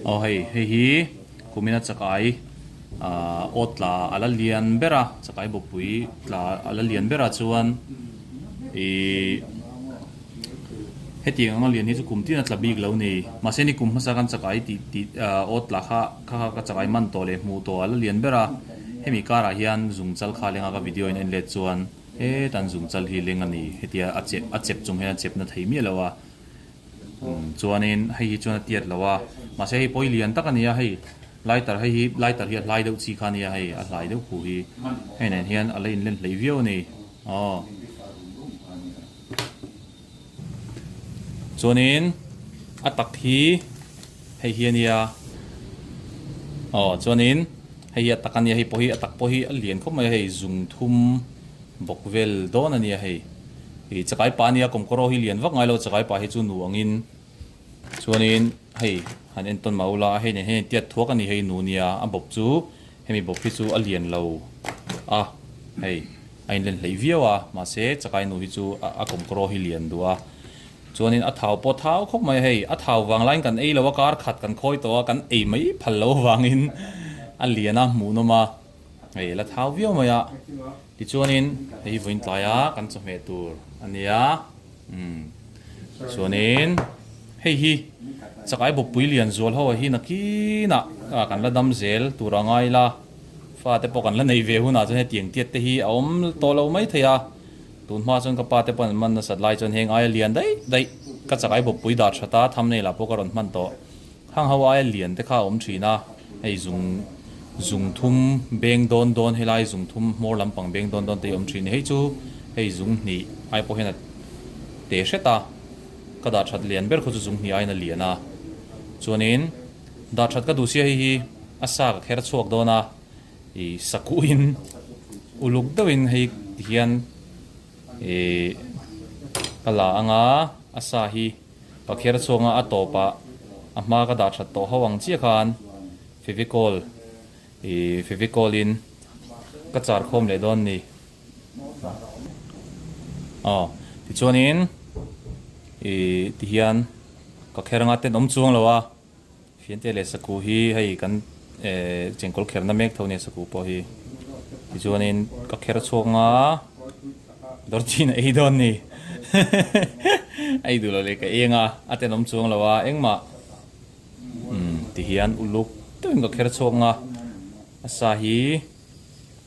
Aw hei hei hi kumina chakai ah awt tla a la lian ber a chakai bawpui tla a la lian ber a chuan ihh hetiang anga lian hi chu kum tin a tla bik lo ni mahse ni kum hmasa khan chakai tih tih ah awt tla kha kha kha ka chakai man tawh leh hmuh tawh a la lian ber a hemi karah hian zungchal kha lenga ka video in en let chuan heta an zungchal hi leng a ni hetia a chep a chep chung hian a chep na thei miah lo a. Chuanin hei hi chuan a tiat lo a, mahse hei pawi lian tak a ni a, hei lighter hei hi lighter hi a hlai deuh chi kha a nia hei a hlai deuh khu hi hei nen hian a la inlen hleih viau a ni aw. Chuanin a tak hi hei hi a nia aw chuanin hei hi a tak a nia hei pawh hi a tak pawh hi a lian khawp mai a hei zung thum bawk vel dawn a nia hei. Ih chakai pa ania kawmkawraw hi lian vak ngai lo chakai pa hi chu nu angin chuanin hei han entawn mah ula hei nen hian tiat thuak a ni hei nu nia a bawp chu hemi bawp hi chu a lian lo a hei a inlen hleih viau a mahse chakai nu hi chu a kawmkawraw hi lian duh a chuanin a thau pawh thau khawp mai a hei a thau vang laiin kan ei lo a kar khat kan khawi tawh a kan ei mai phal lo avangin a lian a hmuhnawm a. Hei la thau viau mai a, tichuanin hei hi vawiin tlaia kan chawhmeh tur a nia, umm chuanin hei hi chakai bawkpui lian zual ho hi nakinah kan la dam zel tur a ngai la, fate pawh kan la nei ve hunah chuan hetiang tiat te hi a awm tawh lo mai thei a, tun hma chuan ka pa te pawh an man nasat lai chuan heng aia lian daih daih ka chakai bawkpui dah that a, thumbnail ah pawh ka rawn hman tawh. Khang ho aia lian te kha a awm thin a, hei zung zung thum beng dawn dawn helai zung thum hmawr lampang beng dawn dawn te hi a awm thin a ni. Hei chu hei zung hnih ai pawh hian a te hret a, ka dah that lian ber khaw chu zung hnih aiin a lian a. Chuanin dah that ka duh sia hei hi a sa ka kher chhuak dawn a, ih sakuhin uluk deuhin hei tihian ih ka la anga a sa hi. Ka kher chhuanga a tawpah a hma ka dah that tawh ho ang chiah khan Fevicol ih Fevicol in ka char khawm leh dawn ni. Aw tichuanin ih tihian ka kher anga tenawm chuang lo a. Fiante leh saku hi hei kan eh chengkawl kherna mek tho nia saku pawh hi tichuanin ka kher chhuak nga dawrchin a ei dawn ni a ei duh loh leh ka eng a a tenawm chuang lo a engmah umm tihian uluk deuhin ka kher chhuak nga a sa hi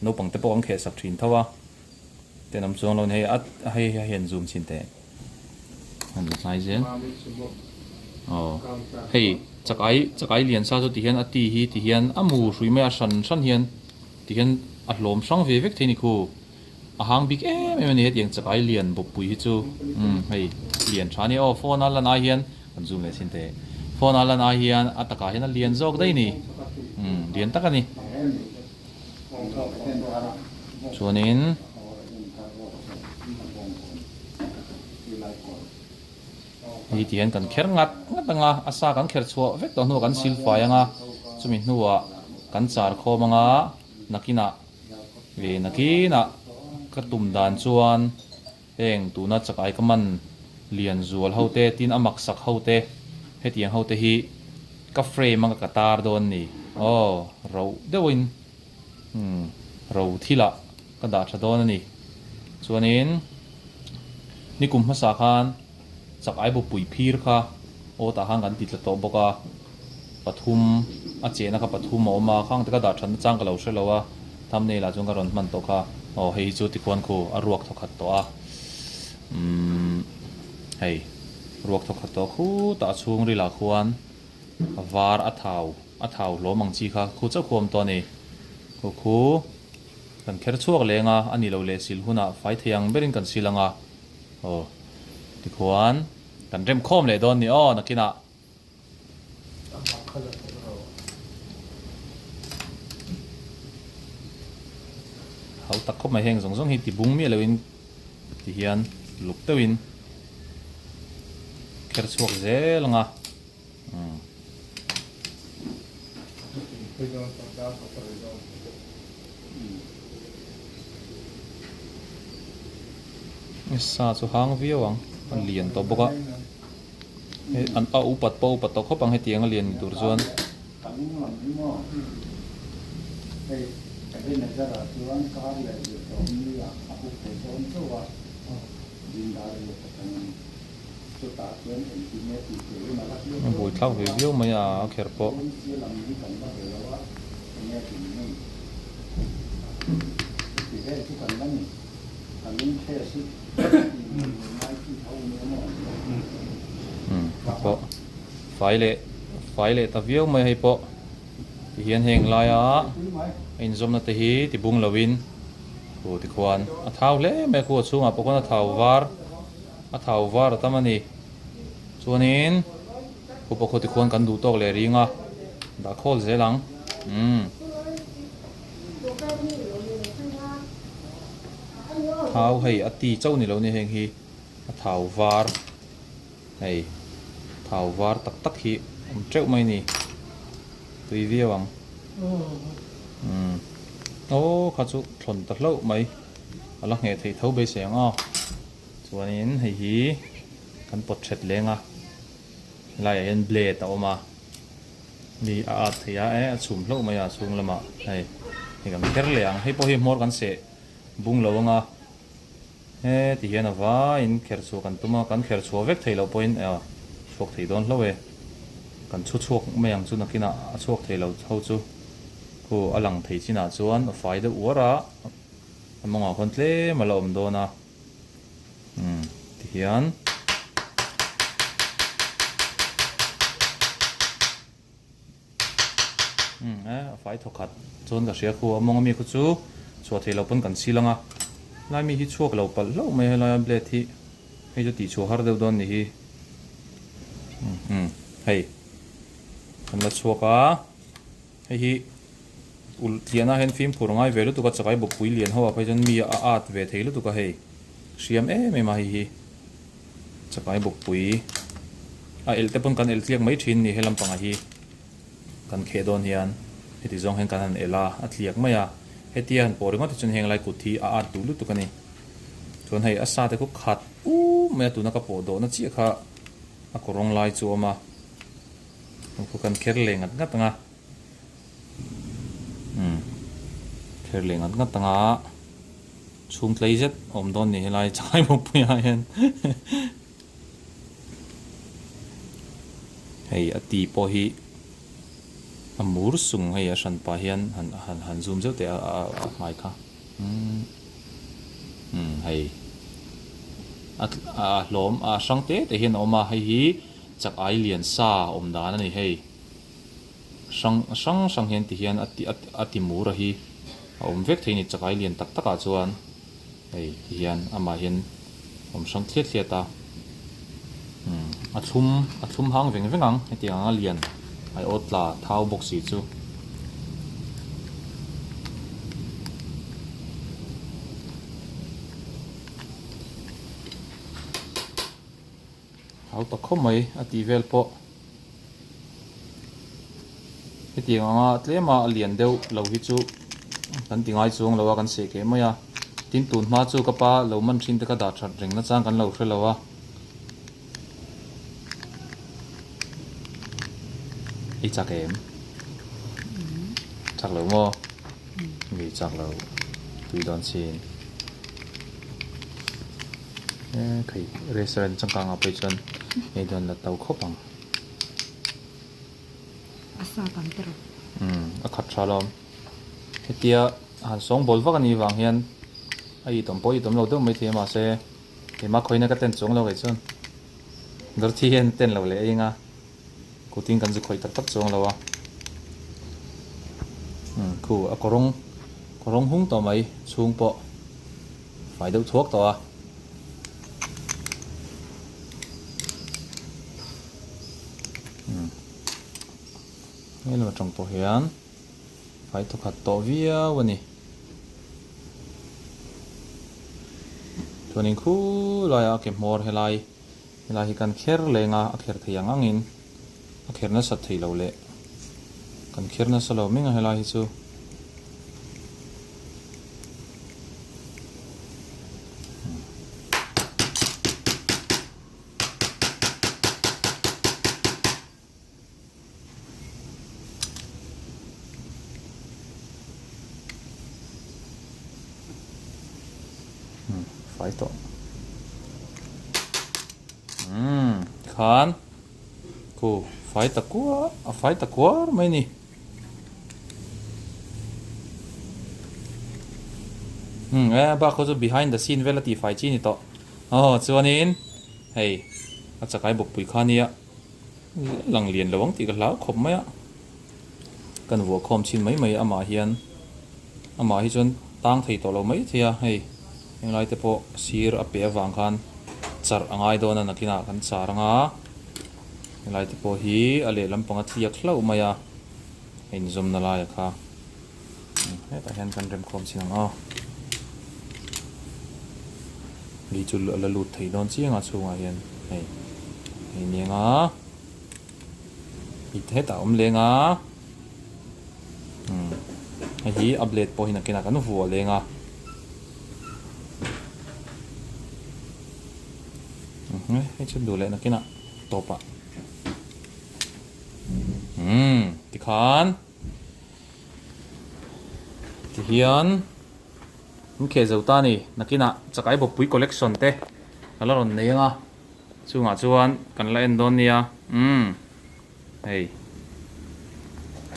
naupang te pawh an kheh sak thin tho a tenawm chuang lo ni hei a hei hei an zoom chhin teh. An la hlai zel. Aw hei chakai chakai lian sa chu tihian a ti hi tihian a mu hrui mai a hran hran hian tihian a hlawm hrang ve vek thei ni khu. A hang bik em em a ni hetiang chakai lian bawppui hi chu umm hei lian tha a ni aw phone a lan ai hian kan zoom leh chin teh phone a lan ai hian a takah hian a lian zawk daih a ni umm lian tak a ni. Chuanin. Hei ti hian kan kher ngat ngat ang a, a sa kan kher chhuah vek tawh hnuah kan sil fai ang a, chumi hnuah kan char khawm ang a, nakinah ve nakinah ka tum dan chuan heng tuna chakai ka man lian zual ho te tin a mak sak ho te hetiang ho te hi ka frame anga ka tar dawn a ni aw roh deuhin umm ro thilah ka dah tha dawn a ni. Chuanin nikum hmasa khan chak ai bawpui phir kha aw tah khan kan ti tla tawh bawk a, pathum a chehna kha pathum a awm a, khang te ka dah thatna chang ka lo hre lo a, thumbnail ah chuan ka rawn hman tawh kha, aw hei hi chu tikhuan khu a ruak thawkhat tawh a, umm hei ruak thawkhat tawh khutah a chhungril ah khuan a var a thau a thau hlawm ang chi kha khu chauh khu a awm tawh a ni, khu khu. Kan kher chhuak leng a, a ni lo leh sil hunah fai thei ang berin kan sil ang a, aw tikhuan kan rem khawm leh dawn ni aw nakinah. Hau tak khawp mai heng zawng zawng hi ti bung miah loin ti hian luk deuhin kher chhuak zel ang a. Sa chu hang viau ang a lian tawh bawk a. An a upat pawh a upat tawh khawp ang hetiang a lian ni tur chuan. A buaithlak ve viau mai a a kher pawh. Umm hei pawh fai leh fai leh ta viau mai hei pawh tihian heng laia a inzawmna te hi ti bung loin khu tikhuan a thau hle mai a khu a chhungah pawh khuan a thau var a thau var a tam a ni chuanin khu pawh khu tikhuan kan duh tawk leh ring a dah khawl zel ang umm. Thau hei a ti chauh ni lo nia heng hi a thau var hei thau var tak tak hi awm teuh mai a ni tui viau ang umm aw kha chu thlawn ta hlauh mai a la ngheh theih tho beisei ang aw chuanin hei hi kan pawt that leng a helaiah hian blade a awm a. Mi a at thei a e a chhum hlauh mai a chhung lamah hei hei kan kher leh ang hei pawh hi hmawr kan seh bung lo anga he ti hian a vaiin kher chhuah kan tum a kan kher chhuah vek thei loh pawhin a chhuak thei dawn hlauh e kan chhu chhuak mai ang chu nakinah a chhuak thei lo ho chu khu a lang thei chinah chuan a fai deuh uar a a mawngah khawn tlem a la awm dawn a. Umm tihian umm e a fai thaw khat chuan ka hria khu a mawng ami khu chu chhuah theih loh pawn kan sil ang a helai mi hi chhuak lo palh hlauh mai a helai a blade hi hei chu tih chhuah har deuh dawn ni hi umm hei kan la chhuak a. Hei hi ulh tliahna hian fimkhur a ngai ve lutuk a, chakai bawkpui lian ho ah phei chuan mi a at ve thei lutuk a hei, hriam em em a hei hi chakai bawkpui a elh te pawn kan elh tliak mai thin ni he lampangah hi kan kheh dawn hian heti zawng hian kan han elh a, a tliak mai a, hetia han pawh ringawt hi chuan heng lai kut hi a at duh lutuk a ni. Chuan hei a sa te khu khat um mai a tuna ka pawh dawhna chiah kha a kawrawng lai chu a awm a. Khu kan kher leh ngat ngat ang a umm kher leh ngat ngat ang a chhung tlei zet a awm dawn ni helai chai bawkpui ah hian hei a ti pawh hi a mur sung hei a hran pah hian han han han zoom zeuh teh a a hmai kha umm umm hei a a hlawm a hrang te te hian a awm a hei hi. Chak ai lian sa awm dan a ni hei. Hrang hrang hrang hian ti hian a ti a ti mur a hi a awm vek thei a ni chak ai lian tak tak ah chuan hei ti hian amah hian awm hrang thliat thliat a umm a thlum a thlum hang veng veng ang hetiang anga lian ai aw tla thau bawk si chu. Hau ta khawp mai a tih vel pawh hetiang anga tlema a lian deuh lo hi chu kan ti ngai chuang lo a kan seh keh mai a tin tun hma chu ka pa lo man thin te kha dah that reng nachang kan lo hre lo a i chak em chak lo maw mi chak lo tui dawn chin. Hei restaurant changkang ah pawh chuan hei dawn la to khawp ang. A sa tam te rawh. Umm a khat tha lawm. Hetia han sawngbawl vak a nih vang hian a itawm pawh a itawm lo deuh mai thei a mahse keimah khawina ka ten chuang lo kei chuan Dorothy hian ten lo leh eng a kutin kan zu khawih tak tak chuang lo a. Umm khu a kawrawng kawrawng hung tawh mai chhung pawh. Fai deuh thuak tawh a. Umm. Hei lam atang pawh hian fai thawkhat tawh viau a ni. Chuanin khulaiah a ke hmawr helai helai hi kan kher leng a, a kher thei ang angin a kher nasat thei lo leh kan kher nasa lo meng a helai hi chu. Fai tawh. Umm tikhan khu fai ta kuar a fai ta kuar mai a ni. Umm e bak khaw chu behind the scene vel a tih fai chi a ni tawh. Aw chuanin hei a chakai bawkpui kha nia lang lian lo ang tih ka hlau khawp mai a. Kan vuah khawm chhin mai mai amah hian amah hi chuan tang thei tawh lo mai thei a hei henglai te pawh sir a pe avang khan charh a ngai dawn a nakinah kan char anga helai te pawh hi a lehlam panga tliak hlauh mai a a inzawmna laia kha hetah hian kan rem khawm chhin ang aw mi chu a la lut thei dawn chiang a chhungah hian hei hei nia nga. Hetah a awm leng a umm hei hi a blade pawh hi nakinah kan vuah leng a umm hei chu duh leh nakinah tawpah umm tikhan tihian an kheh zo ta a ni nakinah chakai bawkpui collection te ka la rawn nei ang a. Chungah chuan kan la en dawn nia umm hei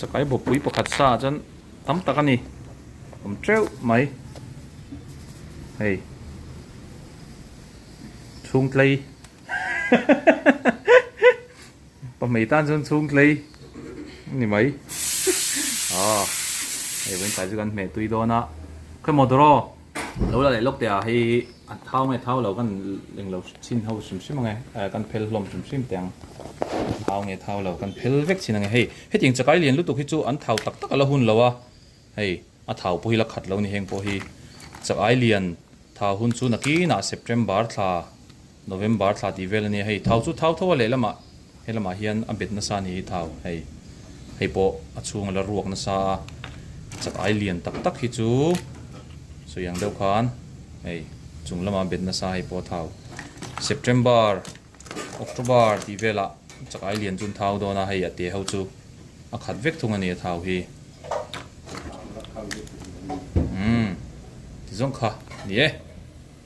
chakai bawpui pakhat sa ah chuan tam tak a ni awm teuh mai hei chhungtlei pahmei tan chuan chhungtlei a ni mai aw hei vawiin chu kan hmeh tui dawn a khawimaw dawr aw. Lo la leh lawk teh a hei a thau nge thau lo kan englo chhin ho hrim hrim ange kan phel hlawm hrim hrim teh ang thau nge thau lo kan phel vek chhin ange hei hetiang chakai lian lutuk hi chu an thau tak tak a la hun lo a hei a thau pawh hi la khat lo ni heng pawh hi chakai lian thau hun chu nakinah September thla November thla tih vel ania hei thau chu thau tho a lehlamah helamah hian a bet nasa a ni hi thau hei hei pawh a chhung a la ruak nasa a chak ai lian tak tak hi chu sawi ang deuh khan hei chung lamah a bet nasa hei pawh a thau September October tih velah chak ai lian chu an thau dawn a hei a te ho chu a khat vek thung a ni a thau hi umm ti zawng kha ni e.